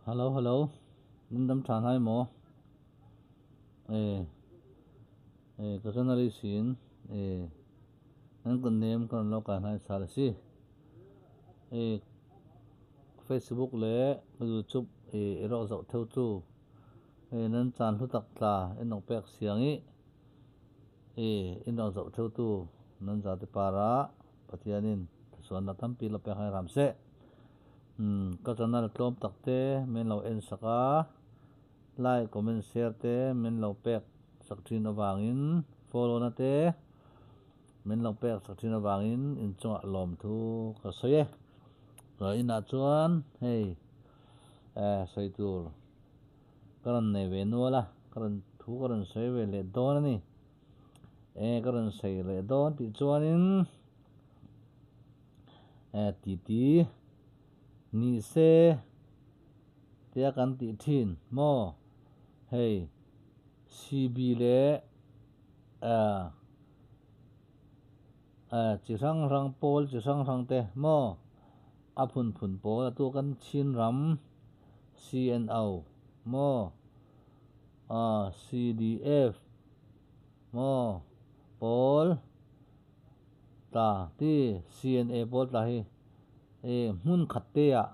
Hello hello nan dam ṭhan hai maw? Ka channel sin nan kan nem kan lo kai hnai sal si. Facebook le YouTube i rak zoh theu tu nan caan hlu tak tla in nok pek siang i in rak zoh theu tu nan zate para Pathian in thluachuahnak tampi la pek hai hram seh. Ka channel tlawm takte min lo en sak a, like, comment, share te min lo pek sak thin avangin follow na te min lo pek sak thin avangin in chungah lawmthu ka sawi e. Inn ah chuan hei sawi tur ka rawn nei ve nual a, ka rawn thu ka rawn sawi ve leh dawn a ni. Ka rawn sawi leh dawn tih chuanin titi ni se tia kan tih thin maw hei CB leh chi hrang hrang pawl chi hrang hrang te maw a phun phun pawl a tu kan Chin ram CNO maw. CDF maw pawl tla ti CNA pawl tla hi hmun khat te ah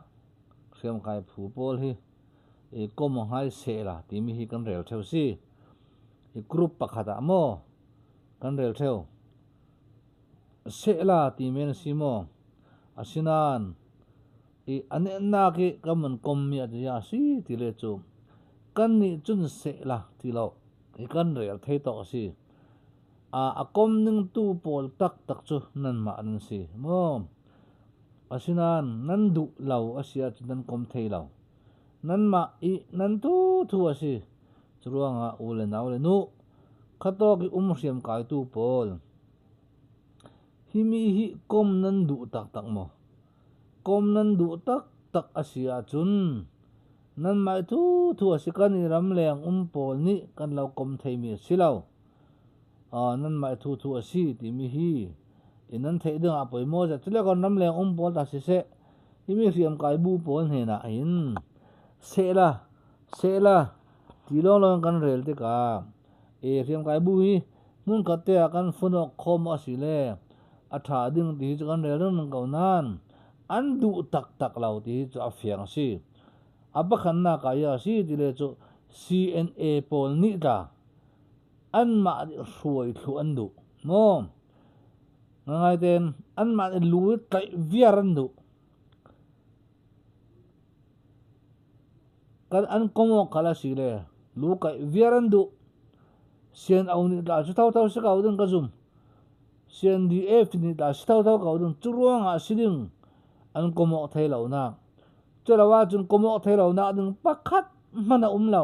hriamkai phu pawl hi kom a ngai seh la timi hi kan rel theu si. I group pakhat ah maw kan rel theu seh la ti men a si maw? Asinain i a nennak i kan van kommi a ti a si ti le cu kannih cun seh la ti lo hi kan rel thei tawk a si. A kom ning tu pawl taktak cu nanmah nan si maw? Asinain nan duh lo a si ahcun nan kom thei lo. Nanmah i nan tu thu a si. Curuangah u le nau le nu khatawk i um hriam kaitu pawl hi mi hi kom nan duh taktak maw? Kom nan duh taktak a si ahcun nanmah thuthu a si kan i ramleng um pawl nih kan lo kom theimi a si lo. Nanmah thuthu a si timi hi i nan theih dingah poi maw zat cule kan ramleng um pawl ta siseh himi hriamkai bu pawl hnenah hin sehla sehla ti lawnglawng kan rel tikah e hriamkai bu hi hmunkhat te ah kan fun awk khawm a si le a ṭha ding ti hi cu kan rel lengmang ko nain an duh taktak lo ti hi cu a fiang a si. A pakhatnak ah a si ti le cu CNA pawl nih tla anmah nih hruai thlu an duh maw? Ngangai tein anmah nih lu i tlaih viar an duh. Kan an kong awk kha la si le lu kaih viar an duh. CNO nih tla cu thotho si ko ding ka zum. CNDF nih tla si thotho ko ding cu ruangah si ding an komawk thei lo nak. Culo ahcun komawk thei lo nak ding pakhat hmanh a um lo.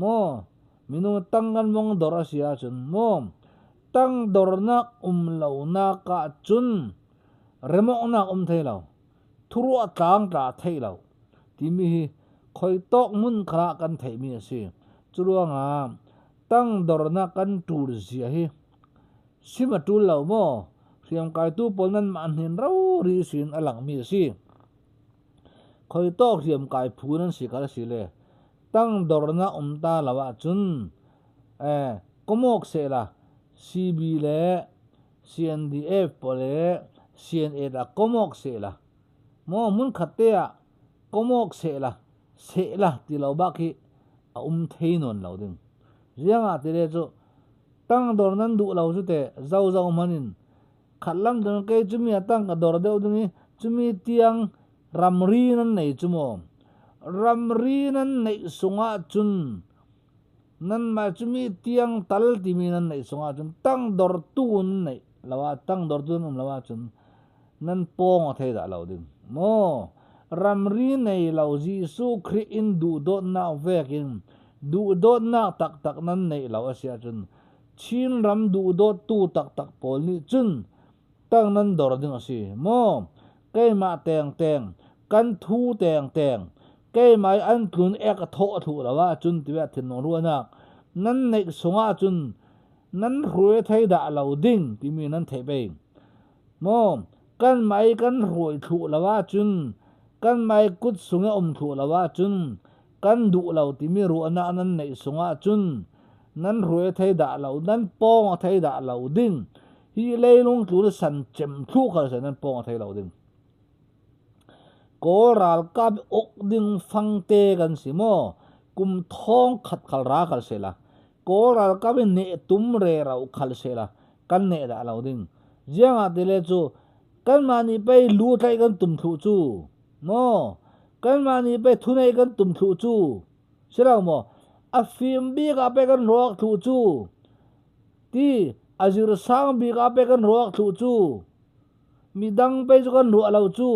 Maw minung tang kan mong dor a si ahcun maw tang dornak um lo nak ahcun remawknak um thei lo. Thuruah tlang tla thei lo timi hi khoi tawk hmun kha kan theihmi a si. Curuangah tangdornak kan ṭul zia hi sim a ṭul lo maw? Hriamkaitu pawl nanmah hnin rori sin a langmi a si. Khoi tawk hriamkai phu nan si kal si le tangdornak um ta lo ahcun komawk sehla CB le CNDF pawl le CNA dah komawk sehla maw hmunkhat te ah komawk sehla sehla ti lo bak hi a um thei nawn lo ding. Riangah ti le cu tangdor nan duh lo cu te zozo hman in khat lam ding kei cumi a tang ka dor deuh ding i cumi tiang ramri nan nei cu maw ramri nan neih sungah cun nanmah cumi tiang tal timi nan neih sungah cun tangdor tu nan neih lo ah tangdor tu nan um lo ahcun nan pawng a thei dah lo ding maw ramri nei lo Jesuh Khrih in duhdawtnak vek in duhdawtnak taktak nan neih lo a si ahcun Chin ram duhdawttu taktak pawl nih cun tang nan dor ding a si maw keimah tengteng kan thu tengteng keimah i an tlun ek a thawh a thuh lo ahcun tiah thinlung ruahnak nan neih sungah cun nan hruai thei dah lo ding timi nan theih pei maw kanmah i kan hruai thluh lo ahcun Kan mai kut sung i um thlu lo ahcun kan duh lo timi ruahnak nan neih sung ahcun nan hruai thei dah lo, nan pawng a thei dah lo ding. Hi leilung tlu san cem thlu khal se nan pawng a thei lo ding. Kawl ralkap uk ding fangte kan si maw? Kum thong khat khal ra khal se la. Kawl ralkap in ne tum re rau khal se la. Kan ne dah lo ding. Ziang ah tile cu kanmah nih pei lu tlaih kan tum thlu cu. Maw? Kanmah nih pei thunei kan tum thlu cu. Si lo maw? A fim bik ah pei kan ruak thlu cu. Ti a zir sang bik ah pei kan ruak thlu cu. Midang pei cu kan ruah lo cu.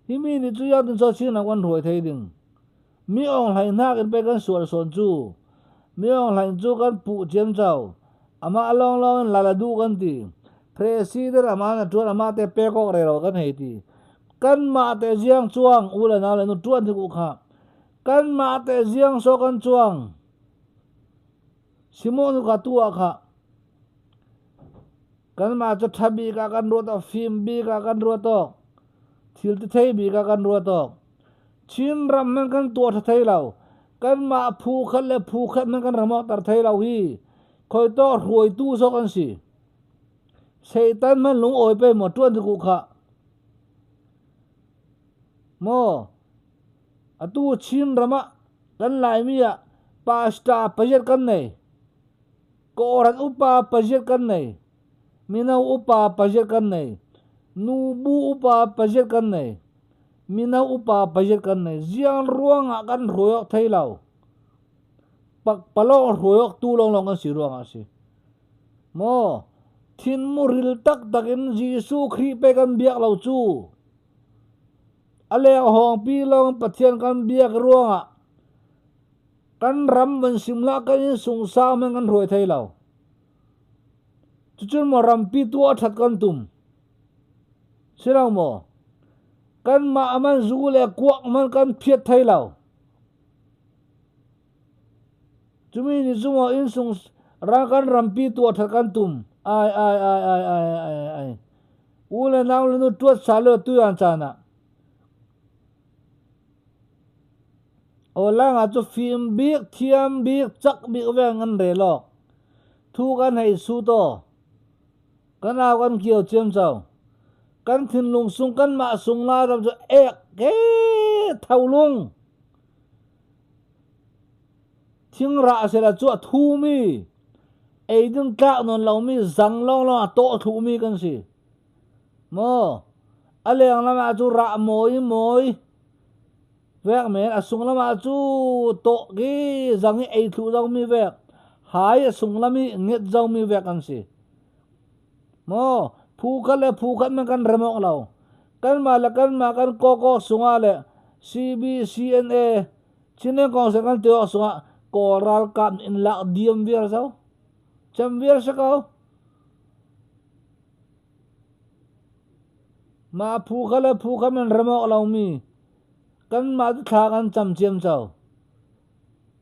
Hi mi nih cu yang tin so sinak kan ruai thei ding. Mi ong hlai hnak in pei kan sual sawn cu. Mi ong hlain cu kan puh ciam cau. Amah lawnglawng in lala duh kan ti. President amah na ṭuan amah te pek awk rero kan hei ti. Kanmah te ziang cuang u le nau le nu ṭuan hnik u kha. Kanmah te ziang so kan cuang. Simon ka tu ah kha. Kanmah cu ṭha bik ah kan ruat awk, fim bik ah kan ruat awk, thil ti thei bik ah kan ruat awk. Chinram hmanh kan tuah ṭha thei lo. Kanmah phu khat le phu khat hmanh kan ram awkter thei lo hi khoitawk hruaitu sawk an si. Satan hmanh lungawi pei maw ṭuan ti ku khah. Maw atu Chinram ah kan Laimi ah pastor pariat kan nei. Kawlram upa pariat kan nei. Mino upa pariat kan nei. Nubu upa pariat kan nei. Mino upa pariat kan nei. Ziang ruangah kan hruai awk thei lo. Pakpalawng hruai awk tu lawnglawng kan si ruangah a si. Maw thinmuril taktak in Jesuh Khrih pe kan biak lo cu. A leng hawngpi lawng Pathian kan biak ruangah Kan ram van sim hlah kan in sungsau men kan hruai thei lo. Cucun maw rampi tu a ṭhat kan tum. Si lo maw? Kanmah man zu le kuak man kan phiat thei lo. Cumi nih cu maw inn sung ra kan rampi tu a ṭhat kan tum. Ai ai ai ai ai ai ai. U le nau le nu ṭuat sa le tu yan caan ah. Awlang ah cu fim bik, thiam bik, cak bik veng an rel awk. Thu kan hei sut aw. Kan au kan kio ciamco. Kan thinlung sung kanmah sung la ram cu ek ke tholung. Thingrah sila cu a thumi, ei ding tlak nawn lomi zang lawnglawng a tawh thluhmi kan si. Maw a lenglam ah cu rah mawi mawi vek men a sunglam ah cu tawh ki zang i ei thlu zomi vek hai a sunglam i nget zomi vek an si. Maw phu khat le phu khat man kan rem awk lo. Kanmah le kanmah kan kawkawk sungah le CBCNA Chinland Council kan ti awk sungah Kawl ralkap in lak diam viar zo. Cam viar si ko. Mah phu kha le phu kha man rem awk lomi kanmah cu thla kan cam ciamco.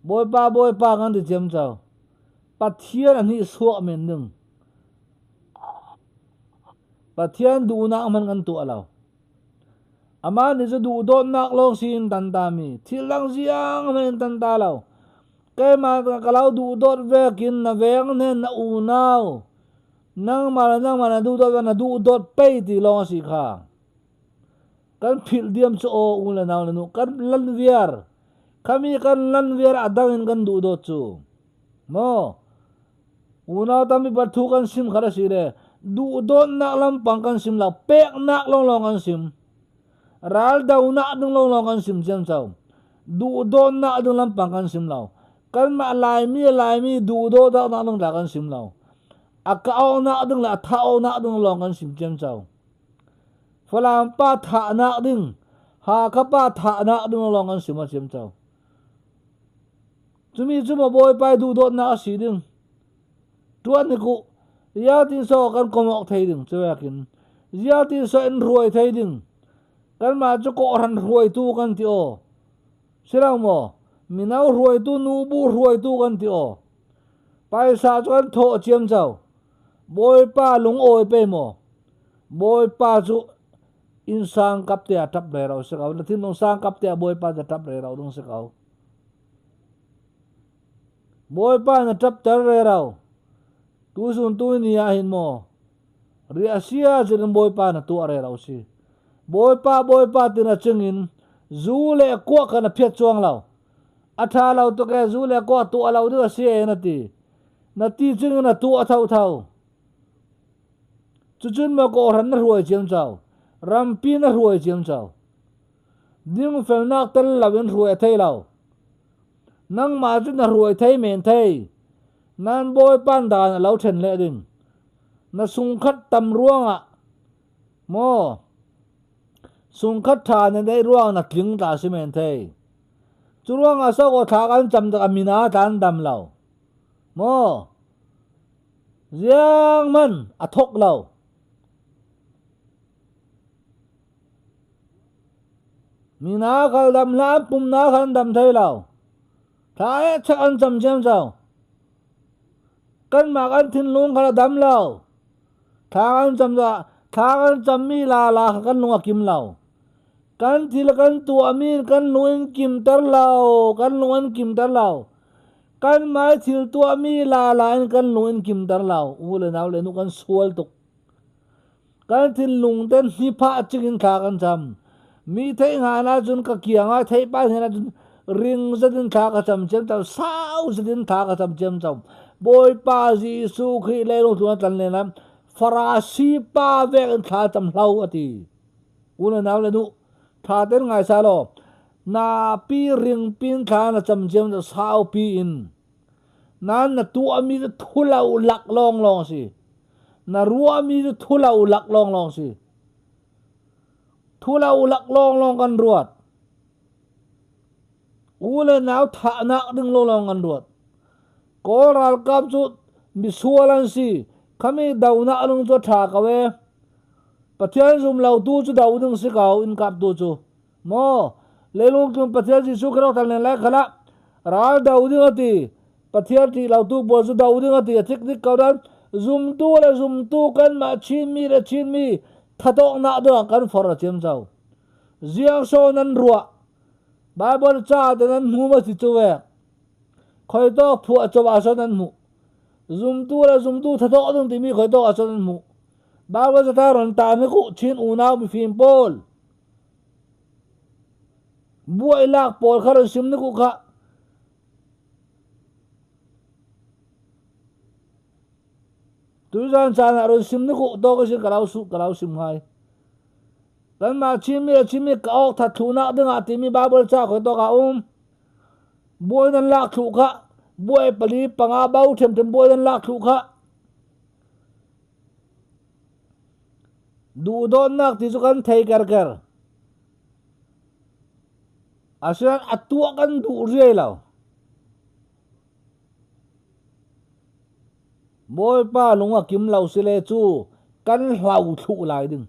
Bawipa Bawipa kan ti ciamco. Pathian a hnihsuak men ding. Pathian duhnak hmanh kan tuah lo. Amah nih cu duhdawtnak lawng si in tantami thil dang ziang hmanh in tanta lo. Keimah ka lo duhdawt vekin na veng ne na unau Nangmah le nangmah na duhdawt na duhdawt pei ti lawng a si kha. Kan philh diam cu aw u le nau le nu kan lan viar. Khami kan lan viar a dang in kan duhdawt cu. Maw unau tampi pathu kan sim khat a si le duhdawtnak lampang kan sim lo peknak lawnglawng kan sim. Raldonak ding lawnglawng kan sim ciamco. Duhdawtnak ding lampang kan sim lo. Kanmah Laimi Laimi duhdawtnak ding dah kan sim lo. A kaonak ding le a thaonak ding lawng kan sim ciamco. Falam pa thahnak ding, Hakha pa thahnak ding lawng kan sim a ciamco. Cumi cu maw Bawipa duhdawtnak a si ding. Tuan ni ku ya tin so kan komok thei ding cuakin zia tin so in ruai thei ding kanmah cu kawhhran hruaitu kan ti aw silo maw mino hruaitu nubu hruaitu kan ti aw paisa cu kan thawh ciam co bawipa lungawi pe maw bawipa cu Inn sang kap te ah ṭap rero si ko. Na thinlung sang kap te ah Bawipa na ṭap rero ding si ko. Bawipa na ṭapter rero. Tuzun tu ni ah hin maw riahsia cun Bawipa na tuah rero si. Bawipa Bawipa ti na chingin zu le kuah kha na phiat cuang lo. A ṭha lo tuk e zu le kuah tuah lo ding a si e na ti. Na ti chingin na tuah thotho. Cucun maw kawhhran na hruai ciamco, rampi na hruai ciamco. Dingfelnak tel loin hruai a thei lo. Nangmah cu na hruai thei men thei. Nan bawipa dan a lo ṭhen leh ding. Na sungkhat tam ruangah maw sungkhat ṭha na neih ruang na tling tla si men thei. Cu ruangah sawkaw thla kan cam tik a mina tla an dam lo. Maw Ziang man a thok lo. Mina kal dam hlah an pum na khan dam thei lo. Thla e chak an cam ciam co. Kan mah kan thinlung kha dam lo. Thla kan cam thla kan cam mi la la kan lung a kim lo. Kan thil kan tuah mi kan lung in kim ter lo. Kan lung an kim ter lo. Kanmah thil tuahmi lala in kan lung in kimter lo. U le nau le nu kan sual tuk. Kan thinlung ten hniphah cing in thla kan cam. Mi theih hngan ahcun ka kiang ah theih pa hnen ahcun ring zet in thla ka cam ciam cam sau zet in thla ka cam ciam cam. Bawipa Jesuh Khrih leilung tluan tlan len ah Farasi pa vek in thla cam hlo ati. U le nau le nu tha ten ngai sa law Na pi ringpin thla na cam ciam cu saupi in. Nan na tuahmi cu thulo lak lawnglawng si. Na ruahmi cu thulo lak lawnglawng si. Thulo lak lawnglawng kan ruat. U le nau thahnak ding lawnglawng kan ruat. Kawl ralkap cu misual an si. Khami donak lung cu ṭha ko e. Pathian zum lo tu cu do ding si ko in kap tu cu. Maw leilung tlung Pathian Jesuh Khrih tan len lai khala ral do ding ati Pathian ṭih lo tu pawl cu do ding ati a thik dik ko dan zumtu le zumtu kan mah Chinmi le Chinmi thatawknak ding kan for a cem co ziang so nan ruah Bible ca te nan hmu ma si cu ve khoi tawk phuah chawa so nan hmu zumtu le zumtu thatawk ding timi khoi tawk ah so nan hmu Bible ca ron ta ni ku Chin unau mifim pawl Buailak pawl kha ron sim nik u khah. Tuzan caan ah ron sim nik u to ka si ka lo su ka lo sim ngai. Kanmah Chinmi le Chinmi ka awk that thlunak dingah timi Bible ca khoi to ka um. Buai nan lak thlu kha buai pali panga bo ṭhiamṭhiam buai nan lak thlu kha. Duhdawtnak ti cu kan thei kerker. Asinain a tuah kan duh riai lo. Bawipa lung a kim lo sile cu kan hlau thluh lai ding.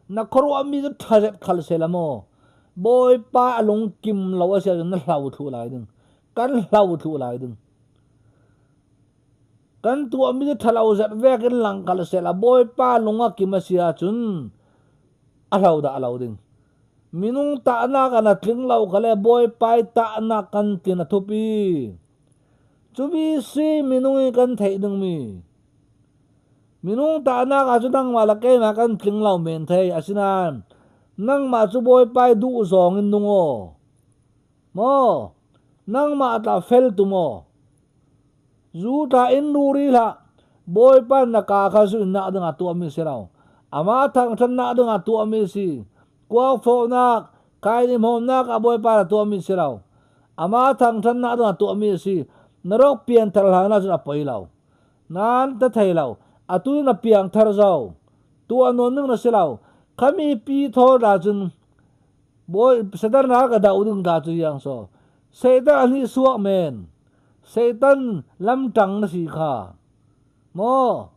Na khuaruahmi cu ṭhazet khal sela maw? Bawipa a lung kim lo a si ahcun na hlau thluh lai ding. Kan hlau thluh lai ding. Kan tuahmi cu ṭhalo zet vek in lang kal sehla Bawipa lung a kim a si ahcun a hlo dah a lo ding. Minung tahnak ah na tling lo kha le Bawipa i tahnak kan tlin a thup i cubi si minung i kan theih dingmi. Minung tahnak ah cun nangmah le keimah kan tling lo men thei asinain nangmah cu Bawipa i duh zawng in nung aw. Maw nangmah tah fel tu maw? Zu tla in nu ri hlah. Bawipa na kaa kha zu in nak dingah tuahmi si lo. Amah thangṭhatnak dingah tuahmi si. Kuakfawhnak, kaini hmawmnak ah Bawipa na tuahmi si lo. Amah thangṭhatnak dingah tuahmi a si. Na rak pianthar hlan ahcun a poi lo. Nan ta thei lo. Atu na piangthar zau. Tuah nawn ning na si lo. Khami pi thaw dah cun Bawi Satan ral ka doh ding ta cu yang so. Satan a nih suak men. Satan lamṭang na si kha. Maw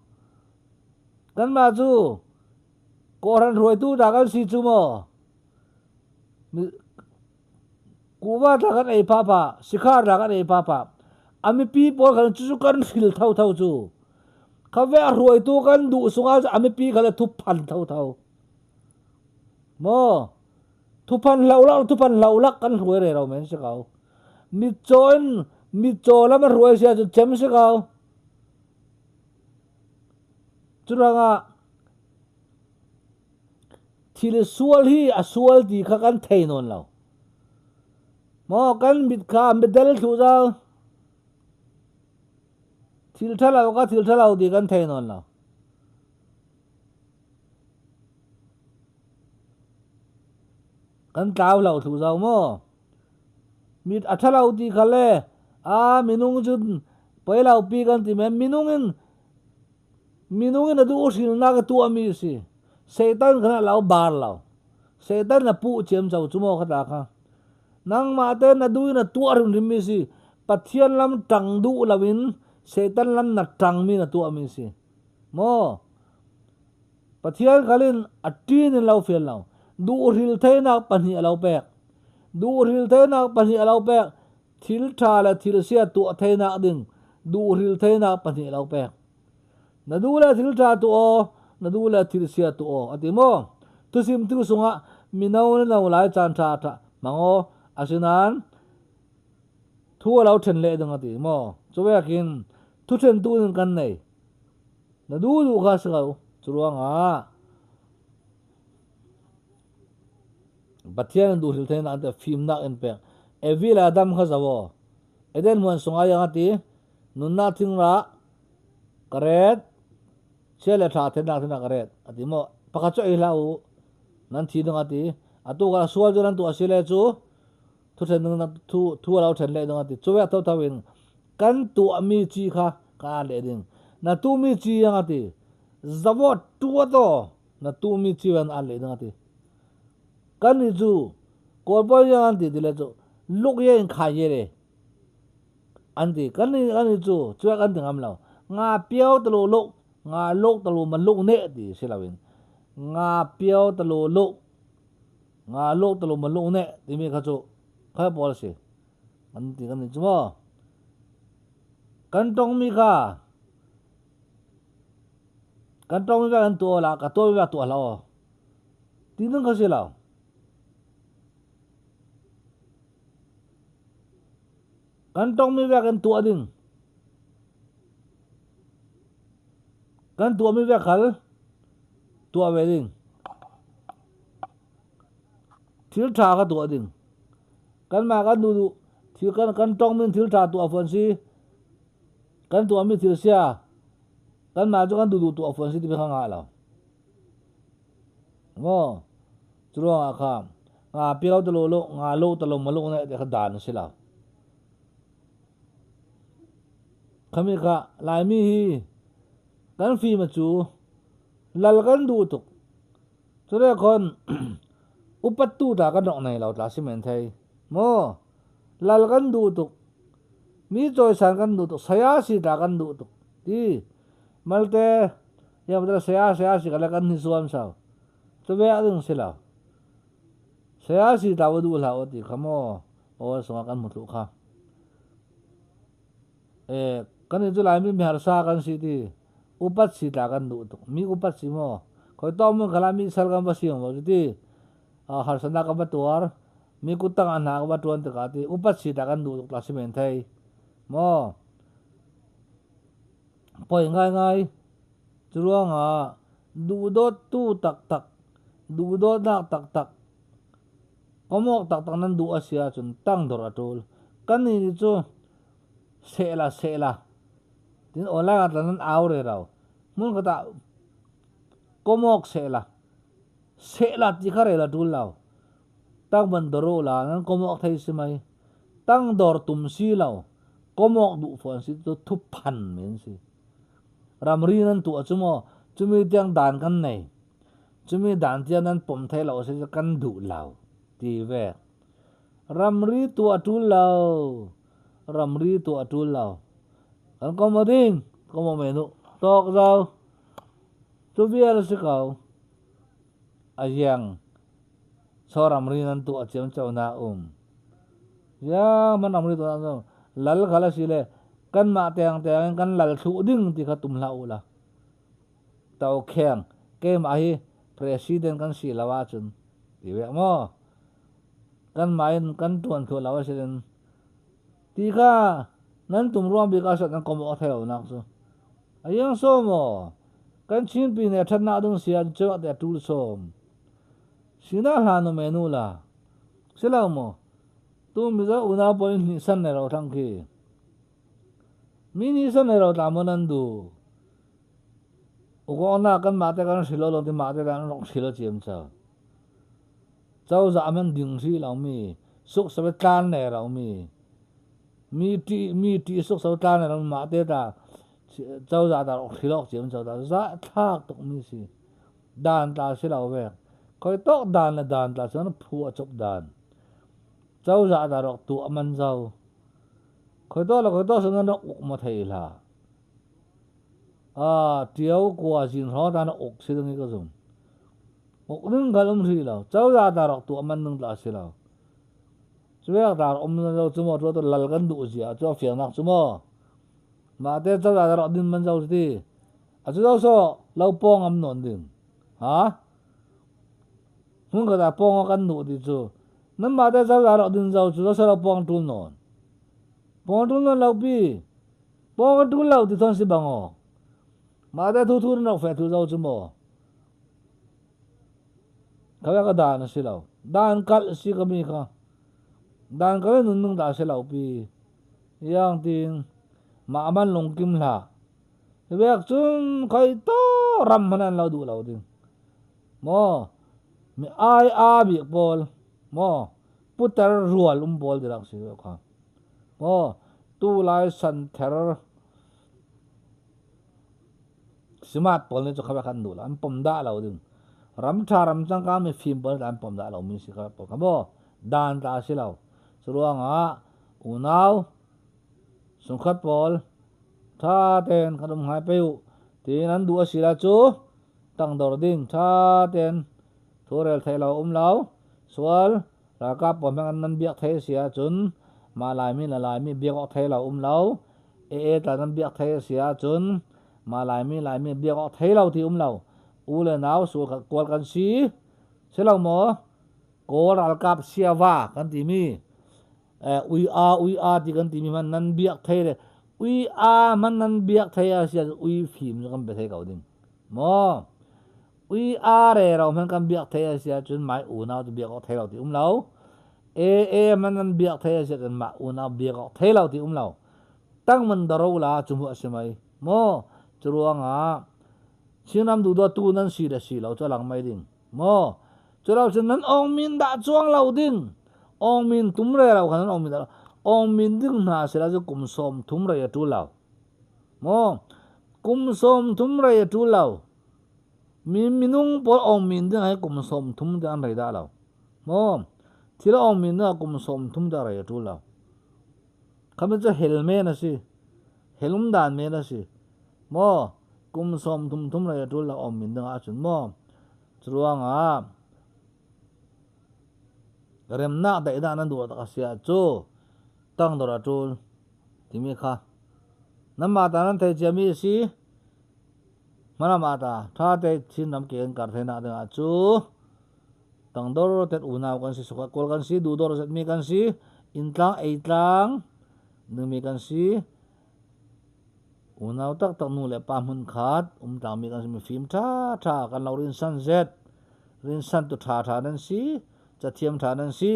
kanmah cu kawhhran hruaitu dah kan si cu maw? Kuva tla kan ei papa, sikhar tla kan ei papa. A mipi pawl khan cucu kan hril thotho cu. Khave a hruaitu kan duh sungah a mipi kha le thuphan thotho. Maw thuphan hlolak thuphan hlolak kan hruai re ro men si ko. Mitcaw in mitcaw lam a hruai sia cu cem si ko. Curangah thil sual hi a sual ti kha kan thei nawn lo. Maw kan mit kha medel thlu zau. Thil ṭhalo kha thil ṭhalo ti kan thei nawn lo. Kan tlau lo thlu zau maw? Mit a ṭhalo ti kha le a minung cun poi lo pi kan ti men minung in minung in a duh hrilnak a tuahmi a si. Satan khan a lo bar lo. Satan a puh ciam co cu maw kha ta kha. Nangmah te na duh in a tuah hrimhrimmi si. Pathian lam ṭang duh loin Satan lam na ṭangmi na tuahmi si. Maw? Pathian khal in a ṭin in lo fial lo. Duhhril theinak pahnih a lo pek. Duhhril theinak pahnih a lo pek. Thil ṭha le thil sia tuah theinak ding duhhril theinak pahnih a lo pek. Na duh le thil ṭha tuah aw, na duh le thil sia tuah aw, a ti maw? Thusimtu sungah mino na no lai caan ṭha ṭha hmang aw, asinain thu a lo ṭhen leh ding a ti maw? Cuvekin thuṭhentu in kan nei. Na duh duh kha si ko. Curuangah Pathian in duhhril theinak te fimnak in pek. Evi le Adam kha zo aw. Eden hmuan sungah yang a ti, nunnak thingrah ka ret, chia le ṭha thennak thingrah ka ret, a ti maw? Pakhat cu ei hlah u, nan thi ding a ti. Atu ka sual cu nan tuah si le cu thu ṭhen ding thu thu a lo ṭhen leh ding a ti. Cu ve thotho in kan tuahmi ci kha ka aan leh ding. Na tuhmi ci yang a ti. Zawt tua to na tuhmi ci an aan leh ding a ti. Kan nih cu Kawl pawl yang an ti ti le cu luk ye in khai ye le an ti. Kan nih kan nih cu cuak an ti ngam lo. Nga piao talo luk nga luk talo ma luk ne ti si lo in nga piao talo luk nga luk talo ma luk ne timi kha cu kha pawl si. An ti kan nih cu maw. Kan tongmi kha kan tongmi kha kan tuah la ka tuah mi tuah lo. Ti ding kha si lo. Kan tongmi vek in tuah ding. Kan tuahmi vek khal tuah ve ding. Thil ṭha kha tuah ding. Kanmah kan duh duh thil kan kan tongmi thil ṭha tuah fawn si. Kan tuahmi thil sia kanmah cu kan duh duh tuah fawn si ti kha ngah lo. Maw cu ruangah kha nga piau talo lo nga lo talo ma lo ne te kha dan a si lo. Khami kha Laimi hi kan fim a cu lal kan duh tuk. Cule khon upat tu ta kan rok nei lo tla si men thei. Maw lal kan duh tuk. Mi cawisan kan duh tuk. Saya si ta kan duh tuk. Ti malte ya betul saya saya si kala kan ni zuam sau. Cu ve ding si lo. Saya si ta wa duh hlah u ti kha maw aw sungah kan hmu kha. E kan i cu Laimi mi harsa kan si ti upat si tla kan duh tuk. Mi upat si maw? Khoi to mun khala mi sal kan va si maw ti harsana kan va tuar mi kuttang ah hna kan va tuan tikah ti upat si tla kan duh tuk tla si men thei. Maw? Poi ngaingai. Cu ruangah duhdawttu taktak, duhdawtnak taktak, komawk taktak nan duh a si ahcun tangdor a ṭul. Kannih nih cu sehla sehla tin online ah tlan nan au rero. Hmunkhat ah komawk sehla, sehla ti kha rel a ṭul lo. Tang van dor u la nan komawk thei si mei. Tangdor tum si lo, komawk duh fawn si cu thuphan men si. Ramri nan tuah cu maw cumi tiang dan kan nei. Cumi dan tiang nan pom thei lo si kan duh lo ti ve. Ramri tuah ṭul lo. Ramri tuah ṭul lo. Kan kom a ding, kom a menu. Tawk zau. Cu vial si ko. A iang. Chaw ramri nan tuah ciamco na um. Ya man ramri tuah na lal khal a si le kanmah teng teng in kan lal thluh ding ti kha tum hlah u la. To kheng keimah hi president kan si lo ahcun Ti ve maw? Kan mah in kan ṭuan thlu lo a si in ti kha nan tum ruang bik ah nan kom awk thei lo nak cu. A iang so maw? Kan Chinpi nih a ṭhatnak ding si ah cu te ṭul sawm. Sinah hla nu me nu la. Si lo maw? Tu Mizo unau pawl in hnih san ne ro thang khi. Mi nih san ne ro tla maw nan duh? Ukawngnak kan mah te kan hril lo ti mah te kan rong hril ciam ca. Cozah man ding hri lo mi, suk sabe tlan ne lo mi, mi ti mi ti suk sabe tlan ne lo mah te ta cozah ta rong hril ok ciam cho ta za thlak tuk mi si. Dan tla si lo ve. Khoi tok dan le dan tla chuan phu a chop dan. Cozah ta rok tu aman zo. Khoi to le khoi to sun rok uk ma thei la. A ṭio kua zin hrawng ta na uk si ding hi ka zum. Uk ning kal um hrih lo. Cozah ta rak tuah man ning tla si lo. Cuek ta um lo cu maw tu lal kan duh zia cu a fiang nak cu maw. Mah te cozah ta rak din man zo ti. A cu zo so lo pawng am non ding. Ha? Hmun ka ta pawng kan duh ti cu. Nan mah te cozah rak din zo cu zo so lo pawng tul non. Pawng tul non lo pi. Pawng kan ṭul lo ti thon si bang aw. Mah te thu thu na nok fe thu zo cu maw. Kha ka dan a si lo. Dan kalh si ka mi kha. Dan kalh nun nung dah si lo pi. Yang tin mah man lungkim hlah. Vek cun khoi to ram hman an lo duh lo ding. Maw mi ai a bik pawl maw putar rual um pawl ti rak si kha. Maw tu lai santher smart pawl nih cu kha kan duh lo an pom dah lo ding ram tha ram cangkang mi fim pawl nih an pom dah lo mi si kha pawl kha maw dan ta si lo cu ruangah unau sungkhat pawl tha ten kan um ngai pe u tiin an duh a si la cu tangdor ding tha ten thurel thei lo um lo sual Ralkap pawl hmang nan biak thei a si ahcun mah Laimi le Laimi biak awk thei lo um lo. AA tla nan biak thei a si ahcun mah Laimi Laimi biak awk thei lo ti um lo. U le nau sul kawl kan si. Si lo maw? Kawl ralkap siava kan timi ui a ui a ti kan timi man nan biak thei le ui a man nan biak thei a si ahcun ui fim cu kan pe thei ko ding. Maw? Ui a re ro hmanh kan biak thei a si ahcun mai unau cu biak awk thei lo ti um lo. E e man nan biak thei a si ahcun mah unau biak awk thei lo ti um lo. Tang man daro la cu mu a si mai. Maw cu ruangah Chinram duhdawtu nan si le si lo cu a lang mai ding. Maw cu lo cun nan ong min dah cuang lo ding. Ong min tum re lo kha nan ong min dah ong min ding hna si la cu kum 30 rei a ṭul lo. Maw kum 30 rei a ṭul lo. Mi minung pawl ongmin ding hi kum 30 te an rei dah lo. Maw? Thil ongmin ding ah kum 30 te rei a ṭul lo. Khami cu hel men a si. Helum dan men a si. Maw? Kum 30 thum rei a ṭul lo ongmin ding ahcun maw? Curuangah remnak daihnak nan duh tak a si ahcu tangdor a ṭul timi kha nanmah ta nan thei ciami a si. Hmalam ah ta ṭha te Chinram ke kan kar theinak dingah cu tangdor tet unau kan si sukhat kawl kan si duhdor zetmi kan si inntlang eitlang dingmi kan si unau taktak nu le pa hmunkhat umtlangmi kan si mifim ṭha ṭha kan lo rinsan zet rinsan tu ṭha ṭha nan si cathiam ṭha nan si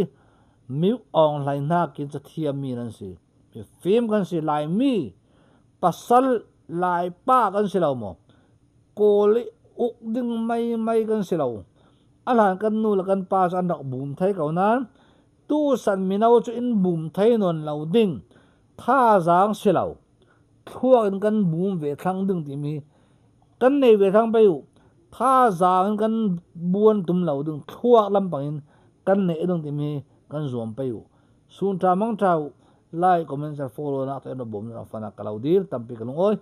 mi awng hlai hnakin cathiam mi nan si Mifim kan si Laimi pasal Laipa kan si lo maw? Kawl i uk ding meimei kan si lo. A hlan kan nu le kan pa cu an rak bum thai ko nain tusan mino cu in bum thai nawn lo ding thazaang si lo. Thluak in kan bum ve thlang ding timi kan nei ve thlang pei u. Thazaang in kan buan tum lo ding thluak lampang in kan neih ding timi kan zuam pei u. Sun ṭha mang ṭha u. Like, comment, share, follow nak te na bawm na fana ka lo dil tampi ka lung oi.